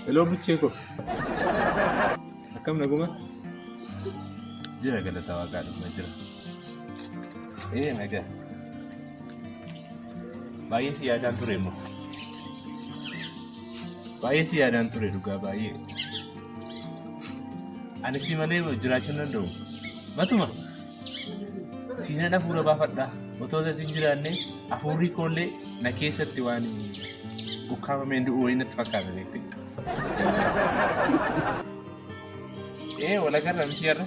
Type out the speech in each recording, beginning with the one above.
Hello buchee koo. Akkam naguma? Jira galata waaqaa dhuma jira. Ee nagaa. Baay'ee si yaadaan ture immoo. Baay'ee si yaadaan ture dhugaa baay'ee. Ani si malee jiraachuu hin danda'u. Matuma. Siinan hafuura baafadha. Otoo as hin jiraanne hafuurri koollee na keessatti waan ukkaamameen du'u wayii natti fakkaata beekte. Ee walagarra miti har'a.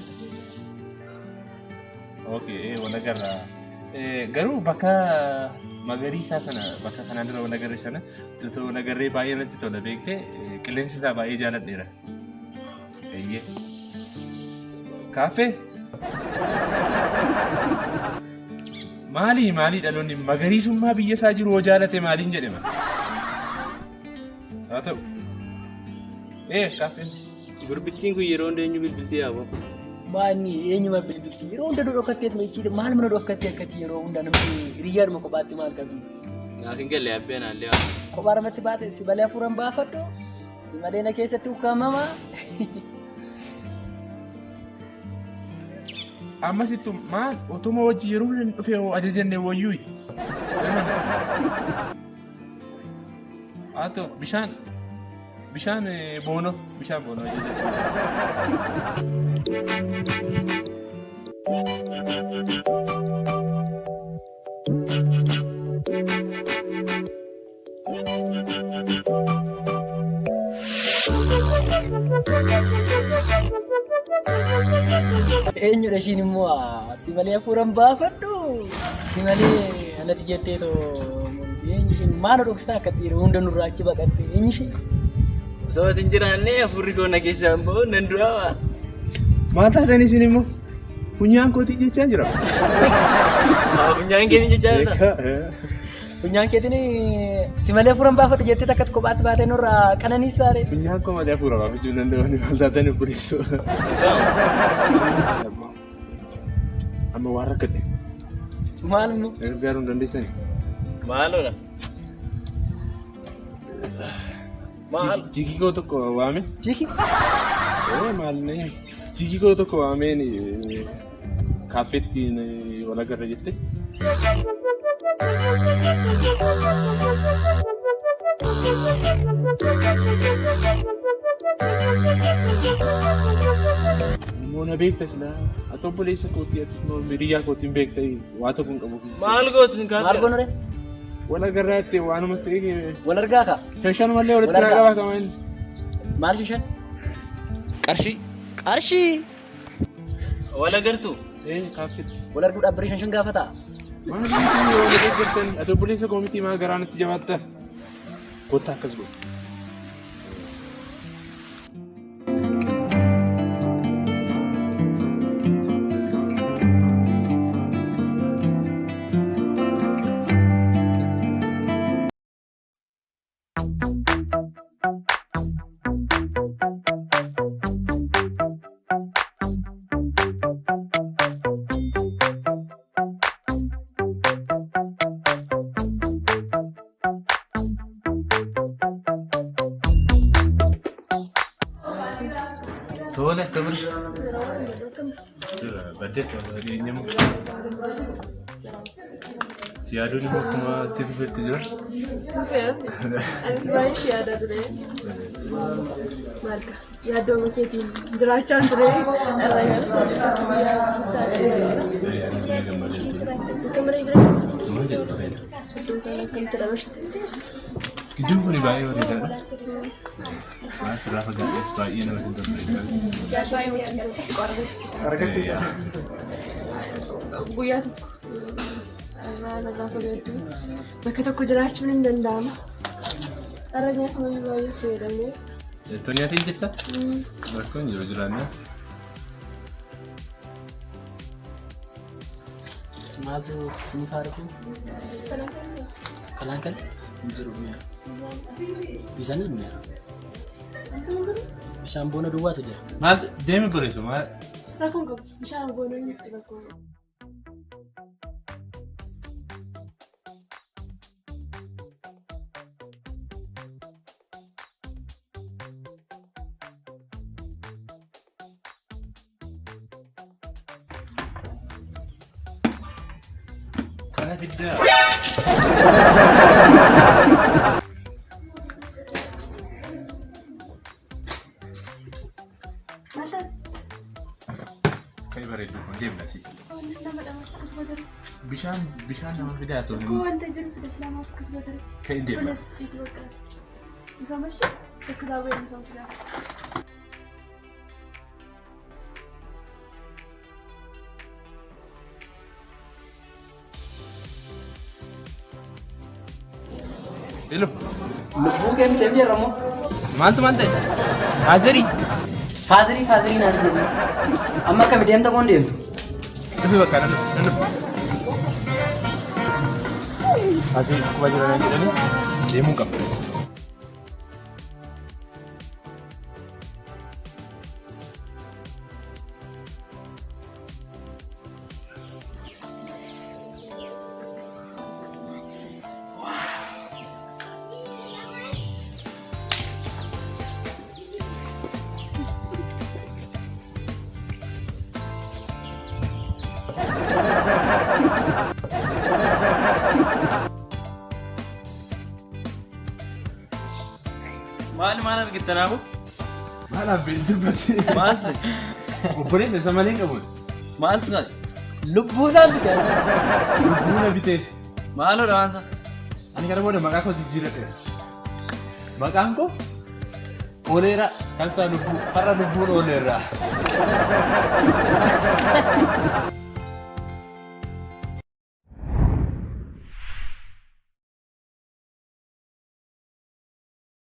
Okay, ee walagarra. Garuu bakka magariisaa sana bakka kanaan dura walagarre sana otoo walagarree baay'ee natti tola beekte qilleensi isaa baay'ee jaaladheera. Eeyyee. Kaaffee? Maalii maalii dhaloonni magariisummaa biyya isaa jiru hoo jaalate maaliin jedhema? Haa ta'u. Ee kaaffeen. Gurbittiin kun yeroo hunda eenyu bilbilti yaaboo? Maanni eenyuma bilbilti yeroo hunda dhokatteet ma maal mana dhokkattee akkatti yeroo hunda namni hiriyyaadhuma kophaatti maal qabdi? Naaf hin galle abbee naallee. Kophaa namatti baate si malee hafuuran baafadhu si malee na keessatti ukkaamama. Ammasittu maal otuma wajji yeroo hunda dhufee hoo ajajanne wayyuu. Haa ta'u bishaan bishaan boonoo bishaan boonoo ajajanne. Eenyudha ishiin immoo si malee hafuuran baafadhu si malee anatti jettee too eenyu ishiin maal dhoksita akkatti yeroo hunda nurraa achi baqatte eenyu ishiin. Osoo ati hin jiraanne hafuurri koo na keessaa hin ba'u nan du'aa waa. Maal taatan isin immoo funyaan kootii jechaa jira. Funyaan keetiin jechaa jirta. Funyaan keetiin si malee hafuuran baafadhu jettee takkatti kophaatti baatee nurraa qananiisaare. Funyaan koo malee hafuura baafachuu hin danda'u maal taatan obboleessoo. Amma waan rakkadhe. Maal immoo? Na gargaaruu hin dandeessani. Maaloodha? Maal? Jigii koo tokko waame. Jiki? Ee maal na jigii koo tokko waameen kaaffeetti wal agarra jette. Immoo na beekta silaa. Ati obboleessa kootii ati immoo hiriyyaa kootiin beekta waa tokko hin qabu. Maal gootu sin Maal kaafee? goonu ree? Wal agarraa jettee waanuma ta'e Wal argaa kaa? shan mallee walitti Wal naa argaa. qabaa kamaan. Maal shishan? Qarshii. Qarshii! Wal agartuu? Ee kaaffeetti. Wal arguudhaaf birrii shan shan gaafataa? Maal isin yoo wal agartan ati obboleessa koo miti maa garaa natti jabaatta? Kottaa akkas godhu. Tole akkamitti? Baddeetta dhiyeenyamu. Si yaaduun immoo akkuma itti fufetti jira. Anis baay'ee si yaada ture. Maalka yaaddoo keetiin jiraachaan ture. Irraa garuu sodaa Akka malee jireenya soddoma kan akkamitti dabarsite. Gidduun kun baay'ee bareedaadha. Waan sirraa fagaadhes baay'ee namatti tolu. Guyyaa tokko irraa narraa fagaadhu. Bakka tokko jiraachuun hin danda'ama. Har'a nyaata namni baay'ee fayyadamee. Ittoo nyaatiin jirta? Rakkoon jiru jiraannaa. Maaltu isiniif haa dhufu? Kalaan kan hin jiru mi'a. Bishaan hin mi'a. Bishaan boona duwwaatu jira. Maal deemi boleessu maal? Rakkoon qabu bishaan boona inni fi rakkoo. Qabbana fiddaa. Maal taate? Kai bareedu kun deemna si. Wanti nama dhama akkas godhare. Bishaan bishaan nama fidaa Akkuma tole. wanta jiru si lamaaf akkas godhare. Kai deemna. Kunis dhiisi bakka. Ifama ishee bakka isaa bu'ee ifama silaa. Hello. Lubbuu kee miti jirra moo? Maaltu maal ta'e? Haazarii. Faazirii faazirii naan jedhu. Amma akkami deemta moo hin deemtu? Dhufi bakka nan dhufi nan dhufi. Haazarii dhukkuba jira naan jedhanii deemuu qaba. Maal maal argitan abu? Maal abbeen dubbate? Maal ta'e? Obboleessa isa malee hin qabu. Maaltu ta'e? Lubbuu isaan bite. Lubbuu na bitee. Maaloodha waan isaa? Ani kana booda maqaa koo jijjiirradhe. Maqaan koo Ooleera kan isaa lubbuu har'a lubbuun ooleerra.